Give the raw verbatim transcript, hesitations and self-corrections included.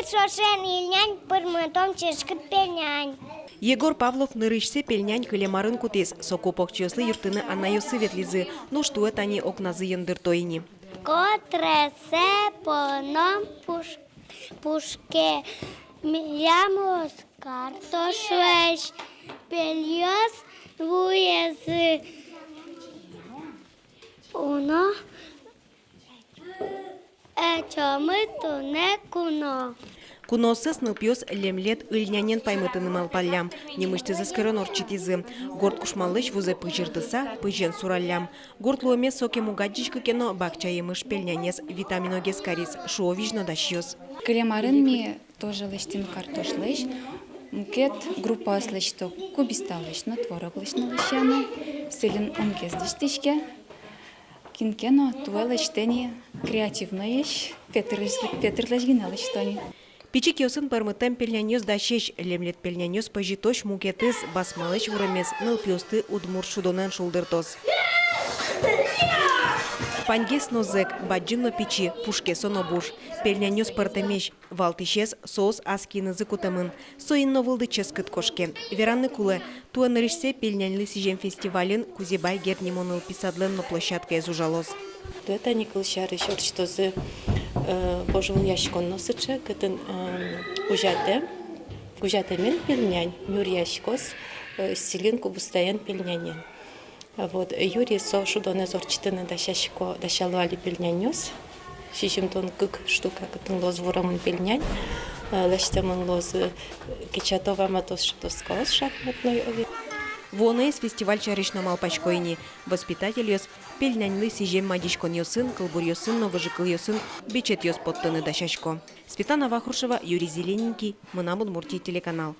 Сошен ильнянь пырмытом чышкыт пельнянь. Егор Павлов нырысьсэ пельнянь кылем арын кутӥз. Соку покчиослы юрттыны анайёссы ветлӥзы. Нош туэ тани огназы йӧндырто ини. Котресэ поном пуш-, пушке милям луоз картошлэсь, пельёс вуизы уно. Ӧтёмы туннэ куно. Куноосыз нылпиос лемлет ыльнянен паймытыны малпаллям. Нимысьтыз эскерон ортчытӥзы. Горд кушманлэсь вузэ пызьыртыса, пызен сураллям. Горд луэмез сокем уг адӟиськы ке но, бакча емыш пельнянез витаминогес кариз, шуо визьнодасьёс. Кылем арын ми тоже лэсьтӥм картошлэсь, мукет группаос лэсьто, кубисталэсь но, твороглэсь но лэсьтӥм, сыльын унгес дӥсьтӥське. Кин ке но туэ лэсьтэ ни креативноесь, петырлэсь, петырлэсь гинэ лэсьто ни. Пичи киосын пӧрмытэм пельняньёс дасесь. Лемлет пельняньёс пӧзьытозь мукетыз, басмалэсь вуремез нылпиосты удмурт шудонэн шулдыртоз. Паньгес но зӧк, бадӟым но пичи, пушкесо но буш. Пельняньёс пӧртэмесь. Валтӥсез — соос ас киынызы кутэмын. Соин но вылды ческыт кошке. Вераны кулэ, туэ нырысьсэ пельняньлы сӥзем фестивальын Кузебай Герд нимо нылпи садлэн но площадкаез ужалоз. Туэ тани, кылсярысь, ортчытозы, э, вожвылъяськон но сыӵе, кытын, э, кузятэм, кузятэмен пельнянь нюръяськоз, э, сӥлен кубистаен пельнянен. Вот, юри со шудонэз ортчытыны дасясько, дасяло али пельняньёс. Сизьымдон кык штука, кытын луоз вуремын пельнянь, э, лэсьтэмын луозы, э, кечато ваматос, что доскаос шахматной ове. Вуоноез фестиваль сярысь но малпасько ини. Воспитательёс пельняньлы сӥзем мадиськонъёсын, кылбуръёсын но выжыкылъёсын бичетъёс поттыны дасясько. Светлана Вахрушева, Юрий Зелененький, «Мынам Удмуртие» телеканал.